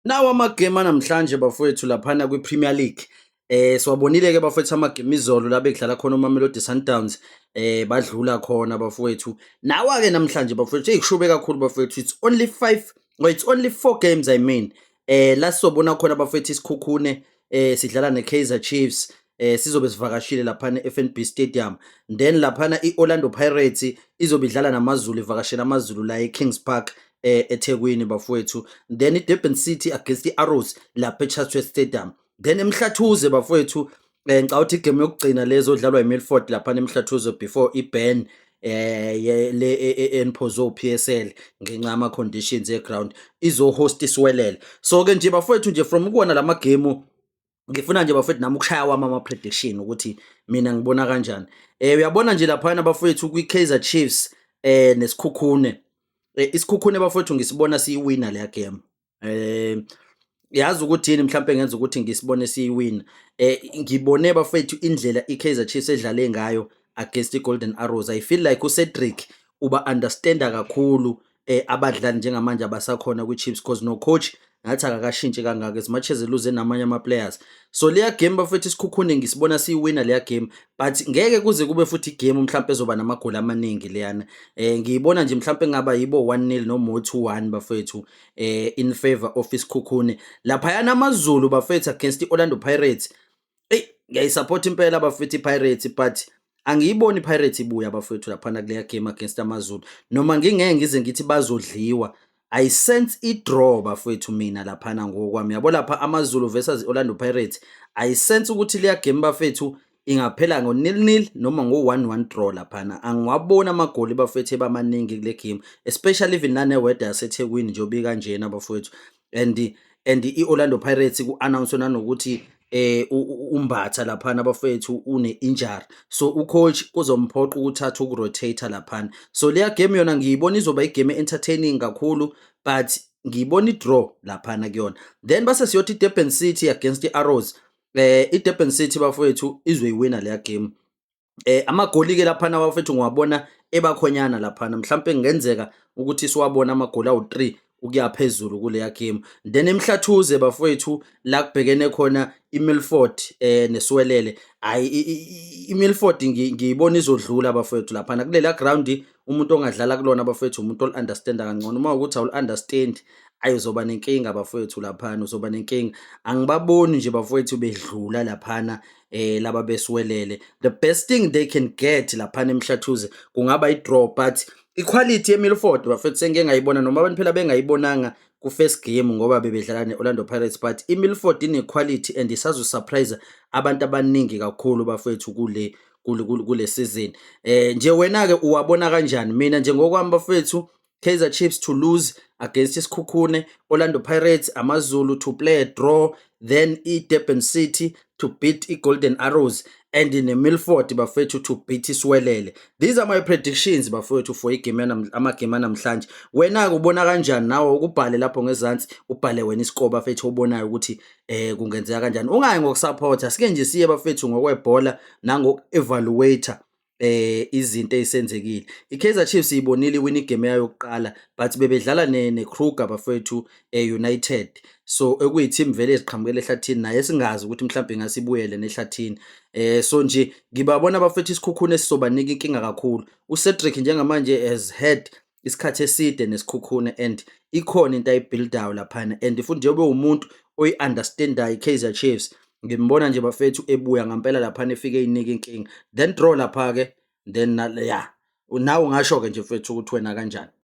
Nawa amagemu anamhlanje bafowethu laphana kwi-Premier League. Siwabonile-ke bafowethu amagemu izolo la bekudlala khona uMamelodi Sundowns, badlula khona bafowethu. Nawa-ke namhlanje bafowethu, eyi kushube kakhulu bafowethu, it's only five or it's only four games, I mean. La sizobona khona bafowethu iSekhukhune sidlala ne-Kaizer Chiefs, sizobe sivakashile laphana e-FNB Stadium. Then laphana i-Orlando Pirates izobe idlala naMaZulu, ivakashela AmaZulu la e-Kings Park eThekwini bafowethu. Then i-Durban City against i-Arrows lapha e-Chatsworth Stadium. Then eMhlathuze bafowethu, ngicabanga ukuthi igame yokugcina lezo odlalwa iMilford laphana eMhlathuze before i-ban le e-impose PSL ngenxa yama conditions e-ground, izo-host iSiwelele. So ke nje bafowethu, nje from kuwona lama game, ngifuna nje bafowethu nami ukushaya wami ama prediction ukuthi mina ngibona kanjani. Uyabona nje laphana bafowethu kwi-Kaizer Chiefs neSekhukhune. ISekhukhune bafowethu ngisibona siyiwina leya game. Yazi ukuthi yini mhlawumbe ngenza ukuthi ngisibone siyiwina? Ngibone bafethu indlela iKaizer Chiefs edlale ngayo against iGolden Arrows. I feel like uCedric uba understanda kakhulu abadlali njengamanje abasakhona kwi-Chiefs, cause no coach ngathi akakashintshi kangaka as much as eluze namanye ama-players. So leya game bafethu, iSekhukhune ngisibona siyiwina leya game, but ngeke kuze kube futhi igame mhlawumbe ezoba namagoli amaningi leyana. Ngiyibona nje mhlawumbe ngaba yibo 1-0 noma 2-1 bafethu, in favor of iSekhukhune. Laphayana AmaZulu bafethu against i-Orlando Pirates. Eyi, ngiyayisupport impela bafethu i-Pirates, but angiyiboni i-Pirates ibuya bafethu laphana kuleya game against AmaZulu. Noma ngingeke ngize ngithi bazodliwa. I sense i-draw bafowethu mina laphana ngokwami. Yabo lapha AmaZulu versus Orlando Pirates, I sense ukuthi leya game bafethu ingaphela ngo-0-0 noma ngo-1-1 draw laphana. Angiwaboni amagoli bafethu ebamaningi kule game, especially even nane-weather yaseThekwini njengoba ikanjena bafowethu. And i-Orlando Pirates ku-announce nanokuthi uMbatha laphana bafethu une-injury, so ucoach kuzomphoqa ukuthi athi uku-rotate laphana. So leya game yona ngiyibona izoba igame entertaining kakhulu, but ngiyibona i-draw laphana kuyona. Then base siyothi i-Durban City against i-Arrows. I-Durban City bafowethu izoyiwina leya game. Amagoli ke laphana bafethu ngiwabona ebakhonyana laphana, mhlawumbe kungenzeka ukuthi siwabone amagoli awu-3 ukuya phezulu kuleya game. Then eMhlathuze bafowethu, la kubhekene khona iMilford neSiwelele, hayi, iMilford ngiyibona izodlula bafowethu laphana kulela ground. Umuntu ongadlala kulona bafowethu umuntu olu-understanda kangcono. Uma ukuthi awulu-understand, ayi, uzoba nenkinga bafowethu laphana, uzoba nenkinga. Angibaboni nje bafowethu bedlula laphana laba beSiwelele. The best thing they can get laphana eMhlathuze kungaba i-draw, but iquality yeMilford bafethu sengike ngayibona, noma abantu phela bengayibonanga ku-first game ngoba bebedlala ne-Orlando Pirates, but iMilford ine-quality and isazo-surprise abantu abaningi kakhulu bafethu kule season. Nje wena ke uwabona kanjani? Mina nje ngokwami bafethu, Kaizer Chiefs to lose against iSekhukhune, Orlando Pirates, AmaZulu to play a draw, then iDurban City to beat iGolden Arrows and neMilford bafethu to beat iSiwelele. These are my predictions bafethu for igame amagame namhlanje. Wena ke ubona kanjani nawe? Ukubhale lapho ngezansi, ubhale wena iscore bafethu obonayo ukuthi kungenzeka kanjani. Ungayi ngokusupporta, sike nje siye bafethu ngokwebhola nangoku evaluate izinto ey'senzekile. I-Kaizer Chiefs siyibonile iwina igame yayo yokuqala, but bebedlala ne-Kruger bafowethu United, so ekuyi-team vele eziqhamukela ehlathini naye esingazi ukuthi mhlawumbe ingase ibuyele nehlathini. So nje ngibabona bafethu iSekhukhune sizobanika inkinga kakhulu. UCedric njengamanje has had isikhathi eside neSekhukhune and ikhona into ayibuildayo laphana, and futhi njengoba ewumuntu oyi-understandayo i-Kaizer Chiefs, ngimbona nje bafethu ebuya ngampela laphana, efike eyinike inkinga. Then draw lapha-ke, then ya, nawe ungasho-ke nje mfethu ukuthi wena kanjani.